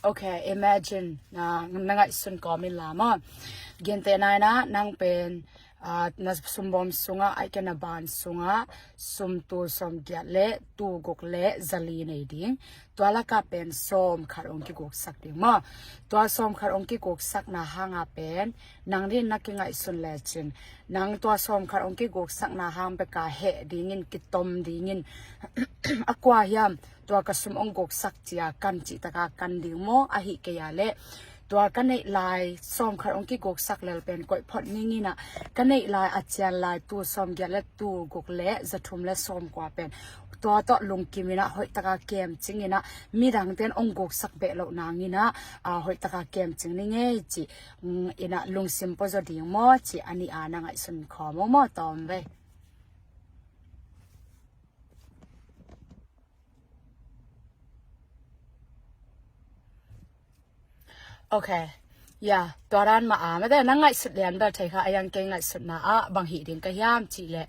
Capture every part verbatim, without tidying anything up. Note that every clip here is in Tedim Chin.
Okay, imagine na, na ngaihsun kawm in la maw. Gentehna in ah nang pen, ah, na sumbawm sungah, ahih kei leh na ban sungah sum tul sawmgiat le tul guk le zali nei ding. Tua lakah pen sawmkhat hong kiguksak ding maw. Tua sawmkhat hong kiguksakna hangah pen nang ding na kingaihsun lecin, nang tua sawmkhat hong kiguksakna hang bek a heh dingin, kitom dingin, a kua hiam tua ka sum hong guksak ci-a kan cih tak a kan ding maw, ahih kei leh tua ka neih lai sawmkhat hong kiguksak lel pen koih phot ning in ah, ka neih lai, a cian lai tul sawmgiat le tul guk le za thum le sawmkua pen tua tawh lungkim in ah, hoih tak a kemcing in ah, midangte'n hong guksak beh loh nang in ah, ah, hoih tak a kemcing ning ei ci, mm, in ah lungsim puazaw ding maw ci, a nih a na ngaihsun khawm aw maw, tawm ve. Okay. Ya, tua dan mah a, mate, na ngaihsut lian bel thei kha, a yang kei ngaihsutna ah bang hih ding ka hiam cih leh,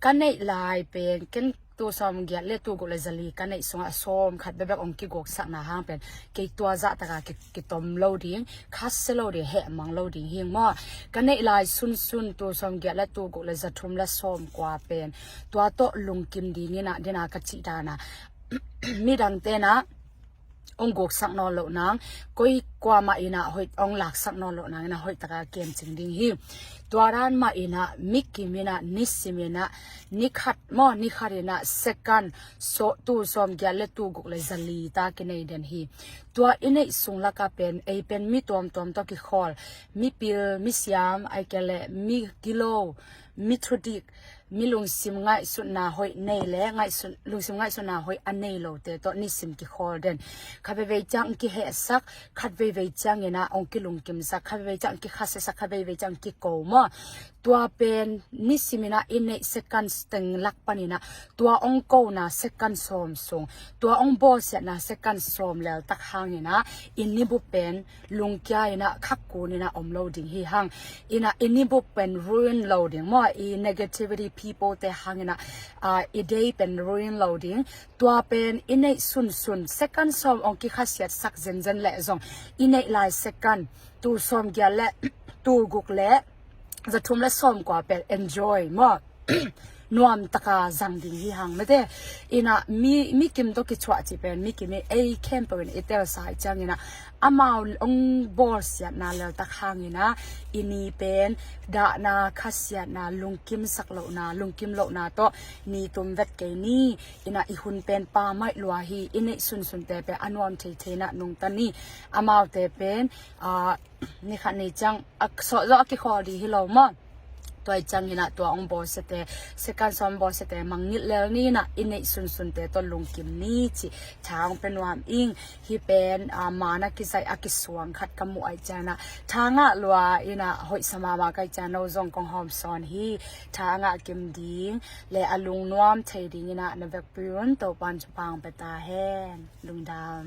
ka neih lai pen, ken tul sawmgiat le tul guk le zali ka neih sungah sawmkhat bekbek hong kiguksakna hang pen kei tua zah tak a ki, kitom lo ding, khasia lo ding, hehmang lo ding hi maw. Ka neih lai sunsun tul sawmgiat le tul guk le za thum le sawmkua pen tua tawh lungkim ding in ah, ding a ka cih dan a, midangte'n ah hong guksak nawn loh nang, koi kuamah in ah hoih hong laksak nawn loh nang in ah hoih tak a kemcing ding hi. Tua dan mah in ah mi kim in ah, nisim in ah, ni khat maw, ni khat in ah second, sawm, tul sawmgiat le tul guk le zali ta kinei den hi. Tua i neih sung lakah pen, ei pen mi tuamtuam tawh kikhawl, mipil, misiam, ahih kei leh mi gilo, mi thudik, mi lungsim ngaihsutna hoih nei le, ngaihsun, lungsim ngaihsutna hoih a nei lote tawh nisim kikhawl den. Khat veivei ciang kihehsak, khat veivei ciang in ah hong kilungkimsak, khat veivei ciang kikhasiasak, khat veivei ciang kiko maw. Tua pen nisim in ah i neih second teng lak pan in ah tua hong kona second sawm sung, tua hong bawlsiatna second sawm lel tak hang in ah i nibup pen lungkia in ah, khak kun in ah om lo ding hi hang. In ah i nibup pen ruin lo ding maw, i negativity people te hang in ah, ah, i day pen ruin lo ding. Tua pen i neih sunsun second sawm hong kikhasiatsak zenzen leh zong, i neih lai second, tul sawmgiat le tul guk le za thum le sawmkua pen enjoy maw, nuam tak a zang ding hi hang, mate. In ah mi, mi kim tawh kichuah cih pen mi kim in ei khempeuh in i telsa ahih ciang in ah, amau hong bawlsiatna lel tak hang in ah i ni pen dahna, khasiatna, lungkimsak lohna, lungkim lohna tawh ni tum vet kei ni. In ah i hun pen pammaih lua hi. I neih sunsunte pen a nuam theithei in ah nungta ni. Amaute pen, ah, ni khat ni ciang a sawt zawh a kikhawl ding hi lo maw. Tua ahih ciang in ah tua hong bawlsiate, second sawm bawlsiate mangngilh lel ni. In ah i neih sunsunte tawh lungkim ni cih tha hong pia nuam ing. Hih pen, ah, man a kizaih a kisuang khat ka muh ahih ciang in ah tha ngah lua. In ah hoihsa mahmah ka hih ciang no zong kong hawmsawn hi. Tha a ngah kim ding le a lungnuam thei ding in ah na vekpi un Topa'n thupha hong pia ta hen. Lungdam.